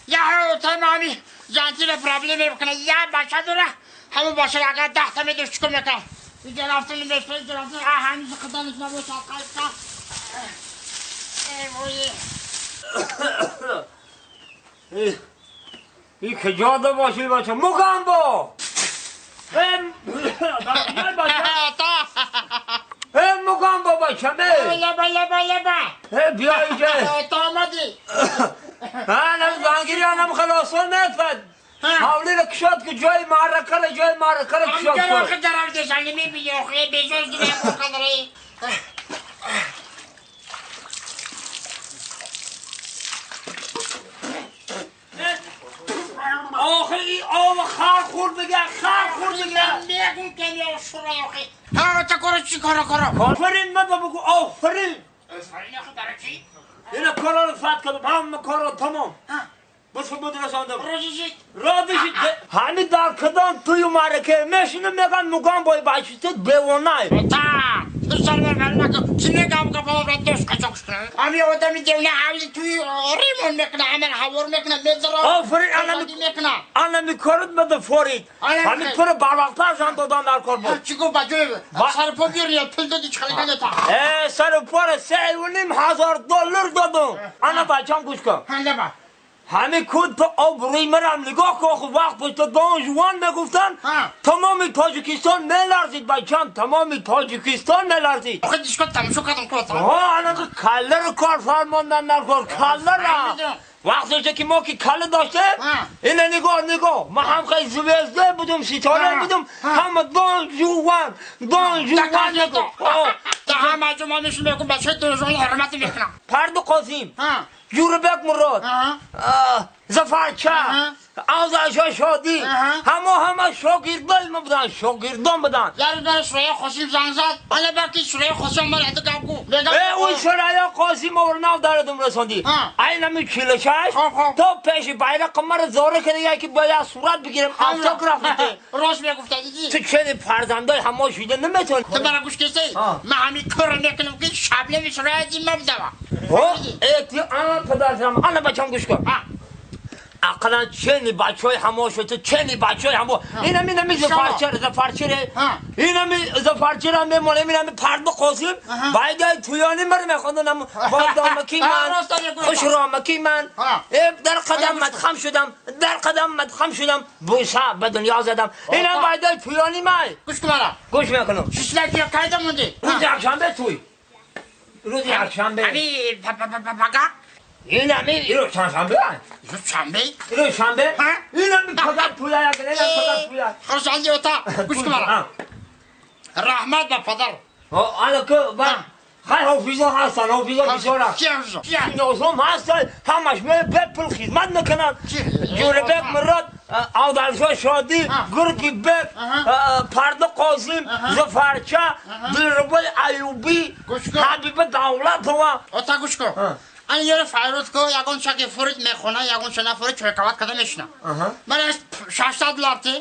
Я тамами жантила проблема мекунад. Я бача дора, ҳамон бача агар 10 та медошт чикор мекард? Иҷа рафтан мешавад, иҷа рафтан, ҳанӯз қаданаш набошад, қайқа. Эй вой. ای کجا ده باشی بچه مگامبو ای مگامبو بچه لبا لبا لبا بیا اینجا تا آمدی من زنگیری هم خلاصان نتفد حاولی را کشاد که جای معرکه را جای معرکه را کشاد کن آخه درم دشنگی میبینی آخه بیجاز دیگه قدره آخه این آب خر خور بگه خر خور بگه میگم که یا شورا آخه ها تا کارو چی کارو کارو آفرین من بگو آفرین آفرین آخه برای چی؟ اینا کارا رو فتح کردم همه کارا تمام بس بود رساندم رادشید همین در کدام توی معرکه میشینم میگن مگام بای بچه بیوانه تا تو سر من نکن چی نگم که بابا دوست قچاق شدن همین آدمی دیونه حولی توی ریمون میکنه همین هوار میکنه میذاره آفرین انا میکارد بده فورید همین تو رو بروقتر زن دادم در کار بود چی گفت بجای سر پا بیاری پول دادی چخلی کنه تا سر پا 3,500 دلار دادم انا بچم گوش کن همه کود تا آب روی مرم نگاه کن خب وقت پشت دان جوان میگفتن تمام تاجیکستان میلرزید بچم تمام تاجیکستان میلرزید آخه دیشکا تماشا کردم که ها انا کله رو کار فرماندن نکن کله را وقتی که ما که کله داشته اینه نگاه نگاه ما هم خیلی زوزده بودم ستاره بودم همه دان جوان دان جوان نگاه تا همه جمعه میشون میگم بچه دان جوان حرمت میکنم پرد قاسم جوربک مراد زفرچه آزادشاه شادی همه همه شاگردان ما بودن شاگردان بودن یارو داره شورای قاسم زنگ زد حالا برکی شورای قاسم مرا تو گفت اون شورای قاسم ما رو نو داردم رسوندی این همی 46 تا پیش بیرق ما رو زاره کرده که باید صورت بگیرم autograph بده راست میگفت دیدی تو چه فرزندای همه شده نمیتونی تو مرا گوش کسی من همین کار میکنم که شبنم شورای ما بدم ای آن پدرم انا بچم گوش کن اقلا چنی بچهای همه شده چنی بچهای همه اینم اینم زفرچه زفرچه اینم زفرچه را میمونه اینم پرد قاسم باید تویانی مر میخوندم بادامکی من خوش رامکی من در قدم مدخم شدم در قدم مدخم شدم بوسه به دنیا زدم اینم باید تویانی من گوش کن مرا گوش میکنم شیشلکی کایدم موندی روز یکشنبه توی روز یکشنبه همین پاپا این همین روز چندشنبه روز شنبه روز شنبه این همین پدر پویا این پدر پویا خرسندی اوتا گوش کن مرا رحمت به پدر آنو که خیلی حافظان هستن حافظان بسیار نازم هستن همش میره به پول خدمت میکنن جوربک مراد آدلشاه شادی گرگی بک پرد قاسم زفرچه دلربای ایوبی حبیب دولت و اوتا گوش کن انا یه فیروز کو یگون شکی فورید میخونه یگون شنا فورید چرکوات کده میشنه من 600 دلار تی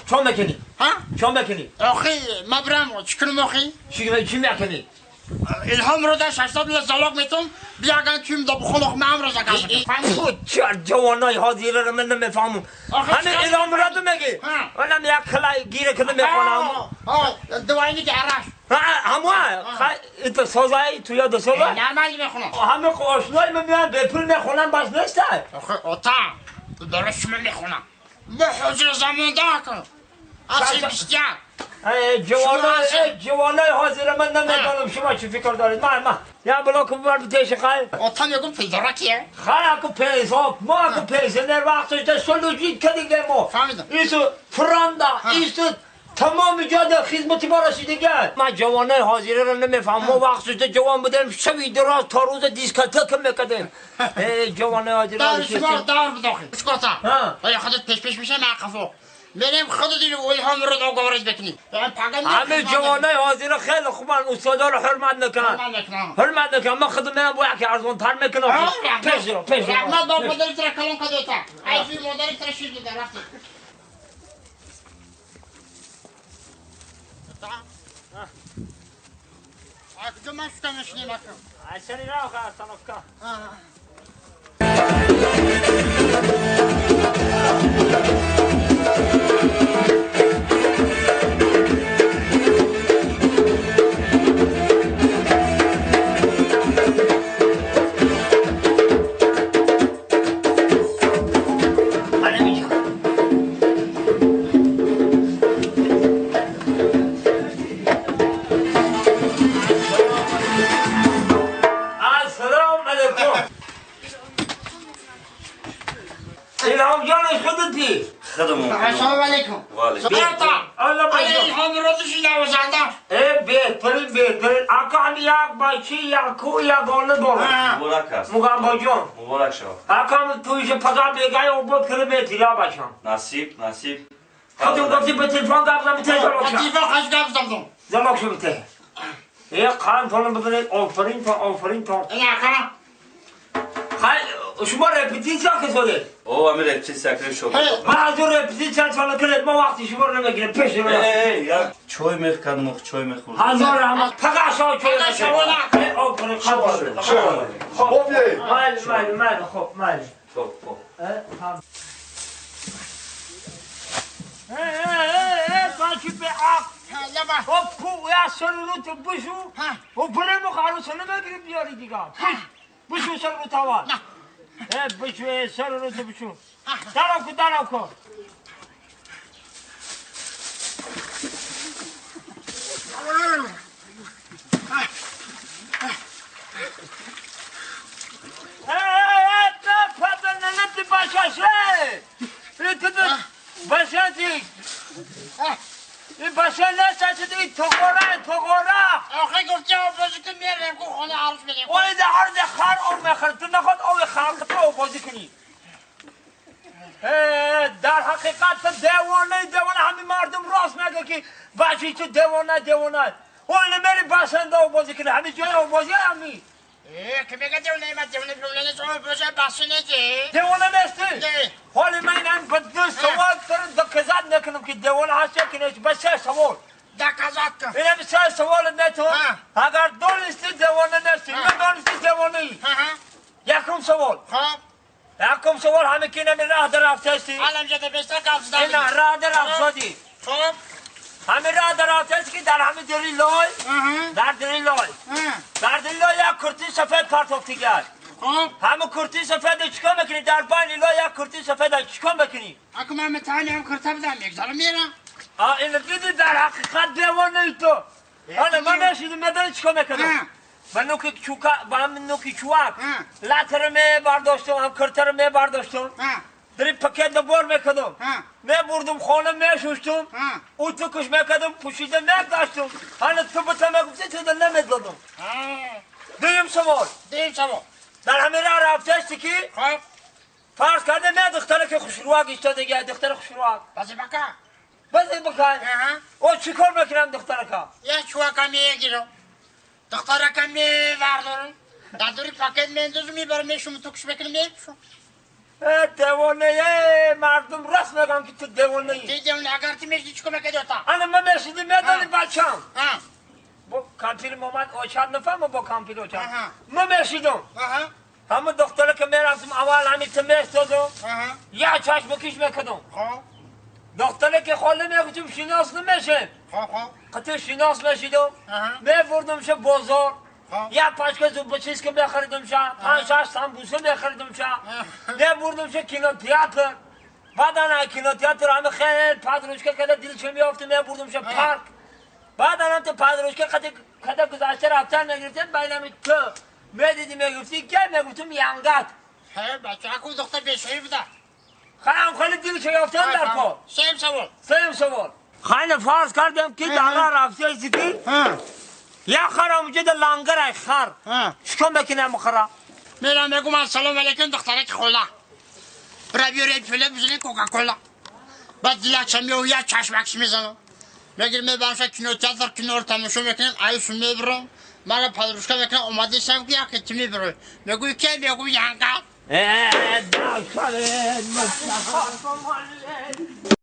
چون میکنی ها چون میکنی آخی ما برم چیکار میخی چی میکنی الهام رو در 600 دلار زلاق میتم بیا گن تیم دو بخلق من امروز گازم چه جوانای حاضر رو من نمیفهمم همین الهام رو میگی اونم یک خلای گیره کده میخونم دوایی که عرش همون تو سازای تو یاد سازای نه من میخونم همه آشنای من میان به پول میخونم بس نیست آخه اوتا درست من میخونم ما حضور زمان ده کن اصلا بیشتر جوانای حاضر من نمیدونم شما چی فکر دارید من یا بلاک ببر بتیش خیلی اوتا میگم پول داره کیه خیلی اکو پیسه ما اکو پیسه در وقتش در سلوجید که دیگه ما فهمیدم ایسو فراندا ایسو تمام جاده خدمتی ما رسیدگه من جوانای حاضره رو نمیفهم ما وقتش جوان بودیم شبی دراز تا روز دیسکتک میکردیم جوانای حاضره دار شما دار بداخل اسکوتا خودت پیش پیش میشه من قفو میریم خود دیگه الهام رو دو گوارش بکنی همه جوانای حاضر خیلی خوبن استادا رو حرمت نکنن حرمت نکنن من خودم میرم با یکی ارزان تر میکنم پیش رو پیش رو رحمت با پدرت را کلون کدوتا ای مادرت را شیر داده رفتی کجا من شکم نشینیم اکنون سری راه остановка. السلام علیکم. بهترین بهترین آقا هم یک بچه یک کو یک گله داره. مبارک است. مقام جان. مبارک شو. آقا هم تویش پدا بگای او بود کلی بهتریا بچم. نصیب نصیب. خودم گفتی به تلفن گپ زدم ته زلوک. تلفن خش گپ زدم. زلوک شو ته. ای خان تون بدن آفرین تا آفرین تا. این آقا. خیلی شما رپتیسیا که شده؟ او همین رپتیسیا که شد. من از اون رپتیسیا چاله کرد ما وقتی شما رو نمیگیره پیش رو. ای یا چای میخوردم چای میخوردم. هزار رحمت فقط شما چای میخوردم. آفرین خب خب مال مال مال خب مال. خب خب. ای به آق. خب کو یا سرلوت بشو. و برم خارو سنم بگیری بیاری دیگه. بشو سر رو تاوان. بشو سر رو تو بشو. دارم کو دارم کو. این باشه نه چه تقوره تقوره. آخه گفتی آب بازی کن میارم که خونه عروس بدیم. اون ده هر ده خر آب میخوره تو نخواد آب خلق تو آب بازی کنی. در حقیقت تو دیوانه دیوانه همین مردم راست میگه که بچه تو دیوانه دیوانه. اون نمیری بسنده آب بازی کنی همین جای آب بازی همی. که میگه دیوانه من دیوانه دیوانه نیست آب بازی بسنده دیوانه نیستی. حالی من این به دو سوال تو دکزاد نکنم که دیوانه هست که نیست بس سه سوال. دکزاد کن. اینم سه سوال نتون. اگر دونستی دیوانه نیستی ندونستی دیوانه ای. یکم سوال. خب. یکم سوال همه که نمی راه در رفته الان جده بیشتر قفز دادی. نه راه در رفته. خب. همه راه در رفته که در همه دری لای. در دری لای. در دری لای یک کرتی سفید پرتافتی کرد. خب. همه کرتی سفید چیکار میکنی؟ در بین لای یک کرتی سفید چیکار میکنی؟ اگه من متعنی هم کرتا بدم یک سال میرم. اینو دیدی در حقیقت دیوانه ای تو. حالا من نشیدم میدونی چیکار میکنم؟ من نوکی چوکا با هم نوکی چوک لاتر می برداشتم هم کرتر می برداشتم. دری پکت بار میکردم. میبردم خانه میشوشتم. او تو کش میکردم پوشیده میگذاشتم. حالا تو به تو میگفتی تو نمیدادم. دویم سوال. دویم سوال. در همه راه رفته که خب فرض کرده نه دختره که خوشروک ایستاده دیگه دختر خوشروک. بازی بکن. بازی بکن. او چیکار میکنم دختره که؟ یه چوکا میگیرم. دختره که میوردارم. در دوری پاکت میندازم میبرم میشم تو کش میکنم میپوشم. دیوانه مردم راست میگن که تو دیوانه ای. دیوانه اگر تو میشدی چیکار میکردی تا؟ انا من میشدی میدانی بچم. با کامپیل محمد اوچاد نفهم با کامپیل اوچاد. من میشیدم. همه دختره که میرفتم اول همین تو میستادم. یا چشم کش میکردم. دختره که خاله میگفتم شناس نمیشه. قطع شناس میشیدم. میبردم شه بازار. یا پاچکه زوب چیز که میخریدم شه 5 6 سامبوسه میخریدم شه میبردم شه کینو تئاتر. بعدا کینو تئاتر همه خیلی پادروشکه که دلش میافت میبردم شه پارک. بعدا هم تو پادروشکه قد گذشته رفتن میگرفتم بینم تو میدیدی میگفتی که میگفتم ینگت. بچه اکو دختر بیشوی بوده. خیلی خیلی دلش یافتن در کار. سیم سوال. سیم سوال. خیلی فرض کردم که دارا رفته ایستی یا خر اونجا در لنگر ای خر. چیکار میکنم خرا؟ میرم میگم السلام علیکم دخترک خولا. برا بیاره پله بزنی کوکاکولا. بعد یا چمیو یا چشمکش میزنم. میگیرم میبرم کنار تئاتر کنار تماشا میکنم عیش میبرم. مرا پادروشکا میکنم اومده شم که یک تیمی برو. میگوی که میگوی ینگا. ای دختر مصطفی.